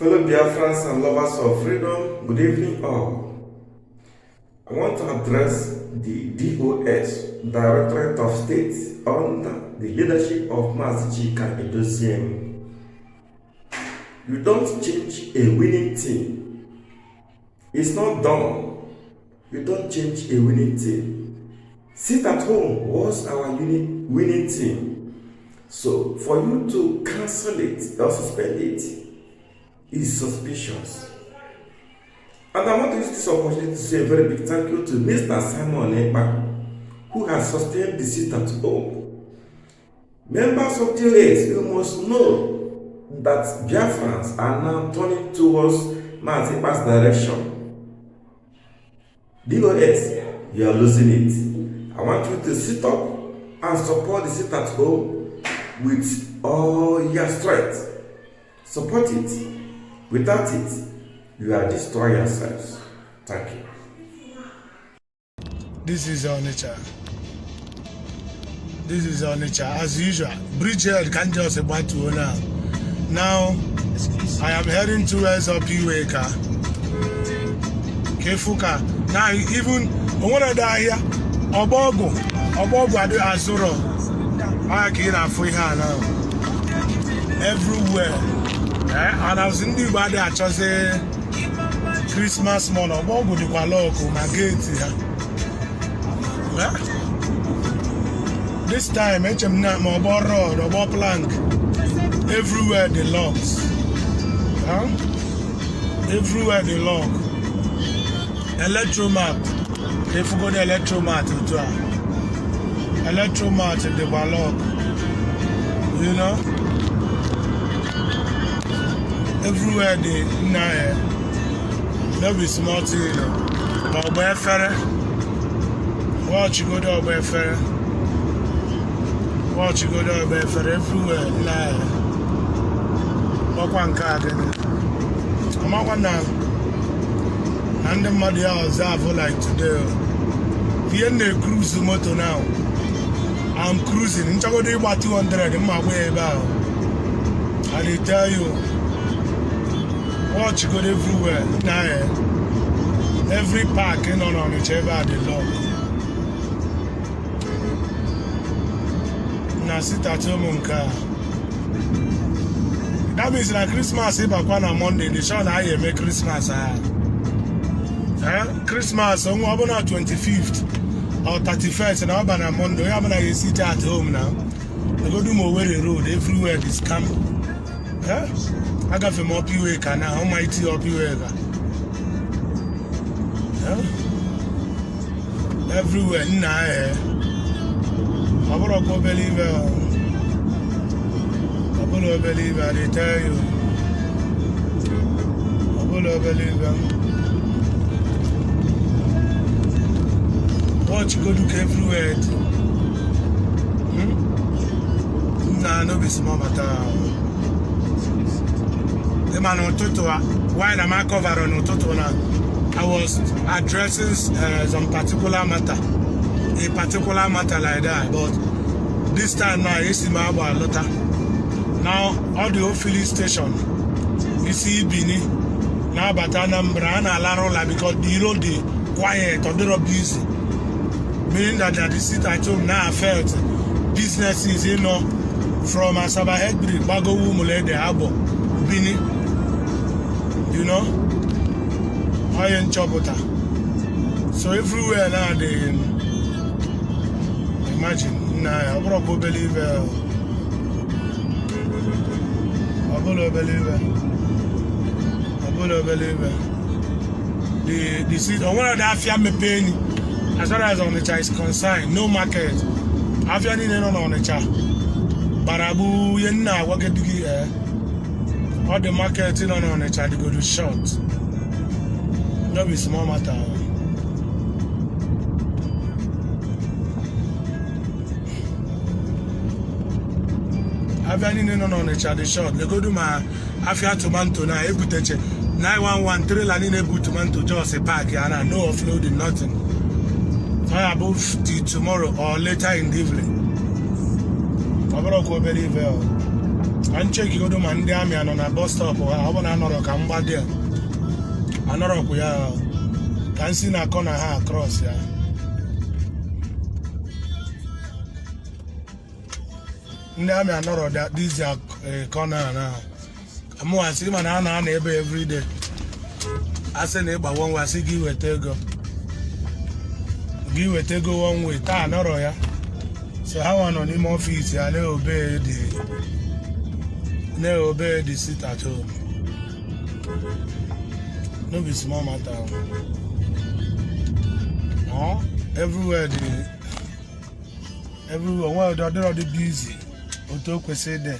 Fellow Biafrans and lovers of freedom, good evening all. I want to address the DOS, Directorate of State, under the leadership of Mazi Chika Edoziem. You don't change a winning team. It's not done. You don't change a winning team. Sit at home was our winning team. So for you to cancel it or suspend it is suspicious. And I want to use this opportunity to say a very big thank you to Mr. Simon Ekpa, who has sustained the sit at home. Members of the race, you must know that Biafrans are now turning towards Mazipa's direction. DOS, you are losing it. I want you to sit up and support the sit at home with all your strength. Support it. Without it, you are destroying yourselves. Thank you. This is our nature. This is our nature. As usual, Bridgehead can't just about to now. Now, I am heading towards Opiweka. Kefuka. Now, even one of the here, Obogo Adu Azuro. I can't afford her now. Everywhere. And I was in the body at Christmas morning. Obogo di Kwaloko, my gate here. This time, Obo Road, Obo Plank, everywhere the locks. Everywhere the lock. Electromat. They forgot the electromat. Electromat, the lock. You know? Everywhere they there be small thing, you know. But Biafra, watch you go to Biafra. Watch you go to Biafra everywhere. Walk one car again. I'm out one now. And the muddy house like today. The end they cruise the motor now. I'm cruising. I'm talking about 200 in my way about. And they tell you. Watch go everywhere. Now, every park in on each other the lock. Now sit at home on car. That means like Christmas if I on Monday, they show that I make Christmas. Christmas on 25th or 31st and I'm on Monday. I'm gonna sit at home now. I go do more way road everywhere this camp. I got from Opiweka now, almighty Opiweka. Everywhere, I want to believe they tell you. I want to believe what you go to everywhere. Nah, no be small matter. The man on Totoa, while I'm covered on Totoa, I was addressing some particular matter, a particular matter like that. But this time now, it's in my Lota. Now, all the old filling station, you see Benin, now Batanambra and Alarola because the road is quiet or they're busy. Meaning that the sit at home now felt businesses, you know, from Asaba Headbridge, Bago Mule, the Agbo, Benin. You know, I am Chobota. So everywhere now they imagine. Nah, I will believe. The seat on one of the Afia penny, as far as Onitsha is concerned, no market. Afia ni no Onitsha. Barabu yenna wakedigi all the marketing on Onitsha they go to short. That be small matter. I've any no Onitsha the short. They go to my Afia tomato now. Ebuteche 911 trailer ni ebu tomato just a pack and no offloading nothing. So I above tomorrow or later in the evening. I don't believe and check you go man ndị amị anọ na bus stop ha ọ bụ na anọrọ ka mgbadị a anọrọkwu ya ka nsi na akọ na ha across ya ndị amị anọrọ this corner na amụwasị ma na a na ebe everyday asị na ịgba one way asị gị weta ego one way taa anọrọ ya so ha nọ n'ime ọfịs ya na-obey the sit at home. No be small matter. No, everywhere well they're already busy. Auto kwese there.